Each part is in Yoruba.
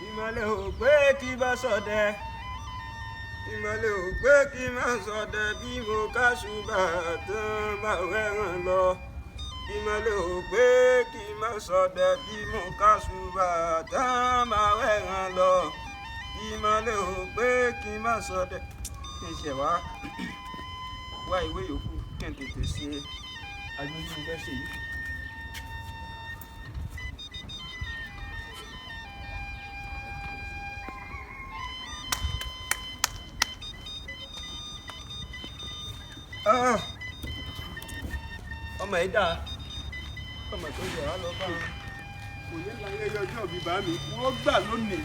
Ìmọ̀lẹ̀ ò pé kí bá ṣọdẹ, ìmọ̀lẹ̀ ò pé kí má ṣọdẹ, bí mo ká ṣùgbà tán bá wẹ̀ràn lọ. Ìmọ̀lẹ̀ ò pé kí má ṣọdẹ, bí mo ká ṣùgbà tán bá wẹ̀ràn lọ. Ìmọ̀lẹ̀ ò pé kí má ṣọdẹ. Kí n ṣe wá wá ìwé yòókù, kí n tètè ṣe àjọyọ̀ tí mo fẹ́ ṣe yìí. Ah! Ọmọ yìí dáa, ọmọ tó yẹ wá lọ bá wọn. Kò yẹ láyé ọjọ́ bíi bá mi wọ́n gbà lónìí.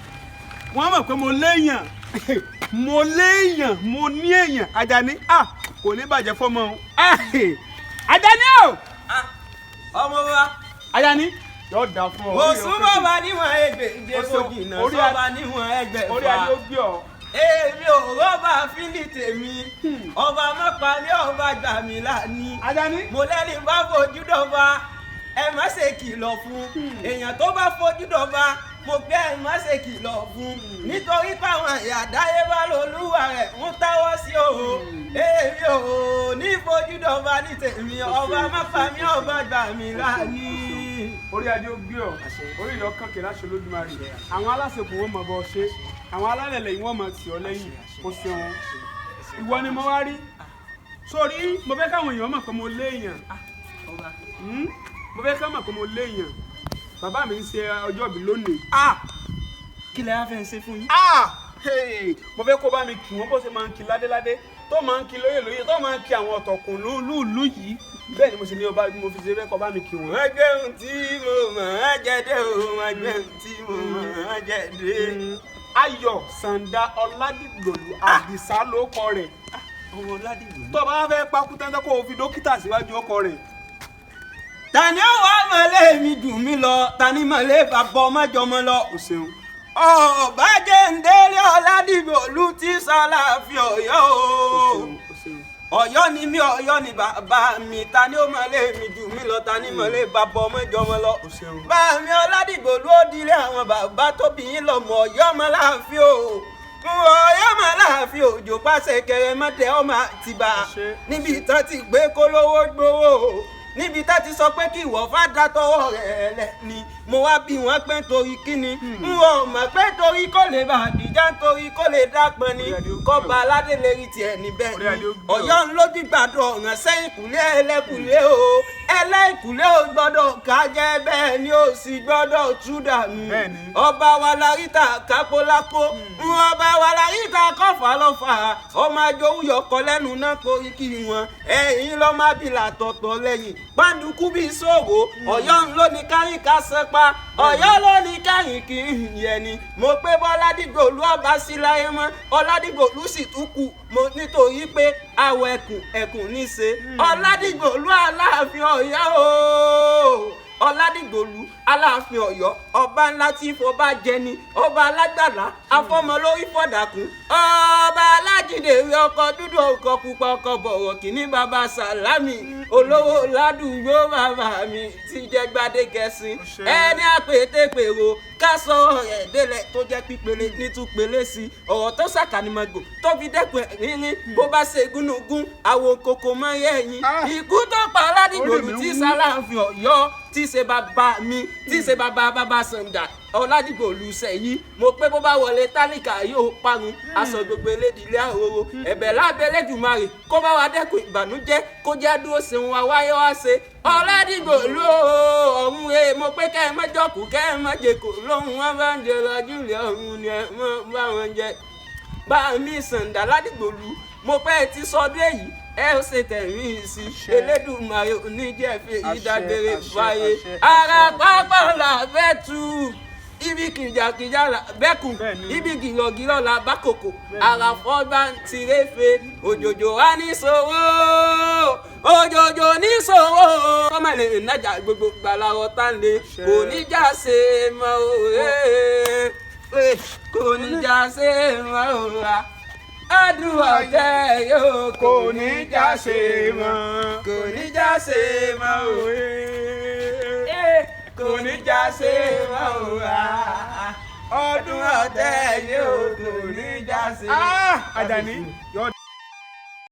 Wọ́n mọ̀ pé mo léèyàn, mo léèyàn, mo ní èèyàn. Àjàní, ah, kò ní bàjẹ́ fọmọ o. Ah, Àjàní o. Ọmọ wa. Àjàní, yóò dà fún ọ. Mo súnmọ́ bá níwọ̀n ẹgbẹ̀je, mo jìnnà sọ́ba níwọ̀n ẹgbẹ̀fà. Orí adé ó gbé ọ. Èmi ò rọ́bà fílì tèmi, ọba mọ́pa ní ọba gbà mí lání. Àjàní. Mo lẹ́ni bá fojú dọ́ba, ẹ má ṣe kìlọ̀ fún. Èèyàn tó bá fojú dọ́ba, mo pé ẹ má ṣe kìlọ̀ fún. Nítorí páwọn àyà àdáyébá lolúwa rẹ̀ ń táwọ́ sí o. Èmi ò ní fojú dọ́ba ní tèmi, ọba mọ́pa mi, ọba gbà mí lání. Orí adé ó gbé ọ, orí ìlọ kànkè láṣẹ Olódùmarè. Àwọn aláṣepọ̀ wọn mọ̀ bọ́ ṣe, àwọn alálẹ̀lẹ̀ yìí wọ́n mọ̀ tì ọ́ lẹ́yìn. O ṣeun, ìwọ ni mo wá rí. Sórí, mo fẹ́ káwọn èèyàn mọ̀ pé mo léèyàn. Mo fẹ́ ká mọ̀ pé mo léèyàn. Bàbá mi ń ṣe ọjọ́ ìbí lónìí. Kí lẹ wá fẹ́ ṣe fún yín? Mo fẹ́ kó bá mi kì wọ́n bó ṣe máa ń kí ládéládé, tó máa ń kí lóyè lóyè, tó máa ń kí àwọn ọ̀tọ̀kùn lúùlú yìí. Bẹ́ẹ̀ ni mo sì ní ọba mo fi ṣe fẹ́ kó bá mi kì wọ́n. Wọ́n gbé ohun tí mo mọ̀ ẹ́ jẹ́ dé o, wọ́n gbé ohun tí mo mọ̀ ẹ́ jẹ́ dé. Ayọ̀ Sàǹdà Ọládìgbòlù Àdìsá ló kọ rẹ̀. Ọmọ Ọládìgbòlù. Tó bá fẹ́ pakú tẹ́ńtẹ́, kó o fi dókítà síwájú ọkọ rẹ̀. Ta ni ó wá mọ̀lẹ́ mi dùn mí lọ, ta ni mọ̀lẹ́ bàbá ọmọjọmọ lọ? O ṣeun. Ọba jẹ́ǹdẹ́lẹ́ Ọládìgbòlù tí sálàáfíà Ọ̀yọ́ o. Ọ̀yọ́ ni mí, Ọ̀yọ́ ni bàbá mi. Ta ni ó mọ̀lẹ́ mi jù mí lọ, ta ni mọ̀lẹ́ bàbá ọmọjọmọ lọ? Bá mi Ọládìgbòlù ó dilé àwọn bàbá tó bí yín lọ́mọ. Ọ̀yọ́ mọ́ láàfin o, Ọ̀yọ́ mọ́ láàfin òjò pàṣẹ kẹrẹmọdé ọmọ Àtìbà, níbi tán ti gbé kólówó gbowó, níbi tá ti sọ pé kí ìwọ fàdá tọwọ́ rẹ̀ lẹ̀ ni mo wá bí wọ́n pé torí kíni. N ò mọ̀ pé torí kò lè bá àdìjá, torí kò lè dápọn ni, kọba aládé lè rí tiẹ̀ níbẹ̀ ni. Ọ̀yọ́ ń lójú gbàdọ̀ ọ̀ràn sẹ́yìn kùlé ẹlẹ́kùlé o, ẹlẹ́kùlé o gbọ́dọ̀ kájẹ́, bẹ́ẹ̀ ni ó sì gbọ́dọ̀ tú dànù. Ọba wa la ríta kápólápó, ọba wa la ríta kọfà lọ́fà, ọmọ àjòwú yọkọ lẹ́nu náà korí kí wọn ẹ̀yìn lọ́ má bìlà tọ̀tọ̀ lẹ́yìn pàǹdùkú bíi sòwò. Ọ̀yọ́ ń ló ní káyìn ká sẹ́pá, Ọ̀yọ́ ló ní káyìn kì í yẹn ni. Mo pé bọ́ládìgbòlú ọba sí láyé mọ́, Ọládìgbòlú sì tún kù mo, nítorí pé àwọ̀ ẹkùn ẹkùn ní í ṣe. Ọládìgbòlú Aláàfin Ọ̀yọ́ o, Ọládìgbòlú Aláàfin Ọ̀yọ́, ọba ńlá tí fọba jẹni, ọba alágbàlá afọmọlórí fọdàkùn, ọba alájídé ọkọ dúdú, ọkọ pupa, ọkọ bọ̀rọ̀ kìíní, bàbá sàlámì, olówó ládùúgbò, bàbá mi ti jẹ́ gbadégẹ̀sìn, ẹni àpètèpèrò ká sọ ọ̀rẹ́ délẹ̀ tó jẹ́ pípele nítúpele sí ọ̀rọ̀ tó sàkànìmọ̀gbò tó fi dẹ́kun ẹ̀rín bó bá ṣe gúnugún àwọn kòkò mọ́ yẹ̀yìn. Ikú tó pa Ọládìgbòlù tí sàláàfin Ọ̀yọ́, tí ṣe bàbá mi, tí ṣe bàbá bàbá Sàǹdà Ọládìgbòlù sẹ́yìn, mo pé bó bá wọlé tálíkà yóò parun, aṣọ gbogbo elédìílé àhóró. Ẹ̀bẹ̀ lábẹ́ Elédùmarè kó bá wa dẹ́kun ìbànújẹ́, kó jẹ́ dúró ṣeun wa wáyé wá ṣe. Ọládìgbòlù ọ̀hún ẹ, mo pé kẹ́ ẹ má jọ̀kú, kẹ́ ẹ má jẹ̀kọ̀ lóhùn wọn bá ń jẹ lọ́júlẹ̀ ọ̀hún ni ẹ mọ́ bá wọn jẹ. Bá mi Sàǹdà Ládìgbòlù, mo pẹ́ ẹ ti sọdún èyí, ẹ ó ṣe tẹ̀mí sí Elédùmarè oníjẹ́fẹ́ ìdágbére fáyé. Ara pápá là fẹ́ tu ibi kìjàkìjà là bẹ́kùn, ibi gìrọ̀gìrọ̀ là bá kòkò, ara fọ́gbà tìrẹ́fẹ́ òjòjò wa ní sòwò, òjòjò ní sòwò, kọ́mọ lè nájà gbogbo gbàlà ọ̀tá lè kò ní já ṣe mọ́ òwe, kò ní já ṣe mọ́ òwa adùn ọ̀tẹ̀ yóò kò ní já ṣe mọ́, kò ní já ṣe mọ́ òwe, kò ní já ṣe mọ́ òwa. Ọdún ọdún ọ̀tẹ̀ yóò tó ní jásí. Ah, Àjàní yóò